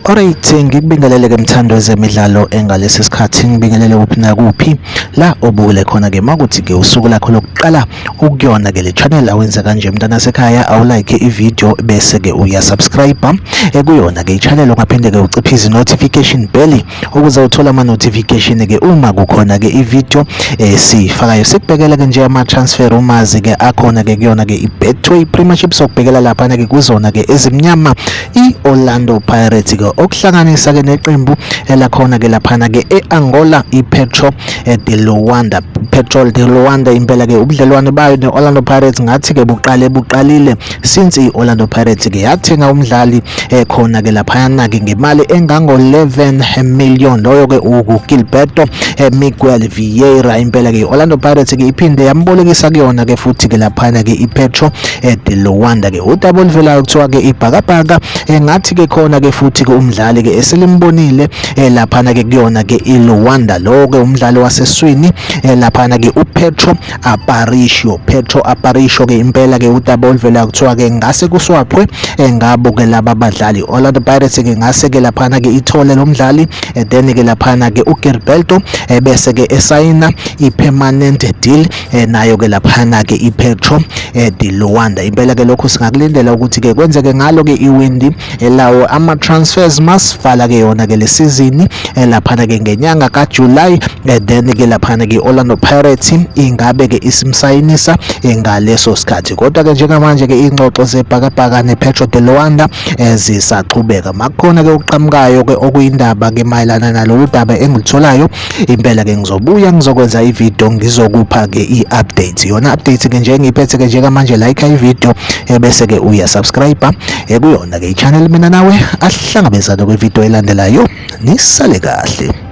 Alright, ngikubingelele ke mthando wezemidlalo engalesi sikhathi, ngibingelele kuphi nakuphi la obukele khona ke. Makuthi ke usuku lakho lokuqala ukuyona ke le channel, awenza kanje mntana sekhaya, awulike i-video bese ke uyasubscribe ekuyona ke i-channel, ungaphinde ke uciphize notification bell ukuze uthole ama-notification ke uma kukhona ke i-video esiyifakayo. Sikubhekele ke nje ama-transfer rumors ke akhona ke kuyona ke i-Betway Premiership, sokubhekela laphana ke kuzona ke ezimnyama i-Orlando Pirates ke, okuhlanganisa ke neqembu elakhona ke laphana ke e-Angola, i-Petro de Luanda. Petro de Luanda impela ke ubudlelwane bayo ne-Orlando Pirates ngathi ke buqale buqalile since i-Orlando Pirates ke yathenga umdlali khona ke laphayana ke ngemali engango 11 million, loyo ke uGilberto Miguel Vieira. Impela ke i-Orlando Pirates ke iphinde yambolekisa kuyona ke futhi ke laphana ke i-Petro de Luanda ke. Udaba oluvelayo kuthiwa ke ibhakabhaka ngathi ke khona ke futhi ke umdlali ke eselimbonile laphana ke kuyona ke iLuanda, lo ke umdlali waseswini laphana ke uPetro Aparicio. Petro Aparicio ke impela ke udaba oluvelayo kuthiwa ke ngase kuswaphwe ngabo ke laba badlali. Orlando Pirates ke ngase ke laphana ke ithole lo mdlali, then ke laphana ke uGilberto bese ke esayina i-permanent deal nayo ke laphana ke iPetro de Luanda. Impela ke lokhu singakulindela ukuthi ke kwenzeke ngalo ke iwindi elawo ama-transfers masivala ke yona ke le season laphana ke ngenyanga kaJuly, then ke laphana ke Orlando Pirates ingabe ke isimsayinisa ngaleso sikhathi. Kodwa ke njengamanje ke ingxoxo zebhakabhaka nePetro de Luanda zisaqhubeka. Makukhona ke okuqhamukayo ke okuyindaba ke mayelana nalolu daba engilitholayo, impela ke ngizobuya ngizokwenza ivideo, ngizokupha ke i-update. Yona update ke nje ngiphethe ke njengamanje, like ivideo bese ke uya subscribe kuyona ke i-channel. Mina nawe ahlangabezane kwivideo elandelayo, nisale kahle.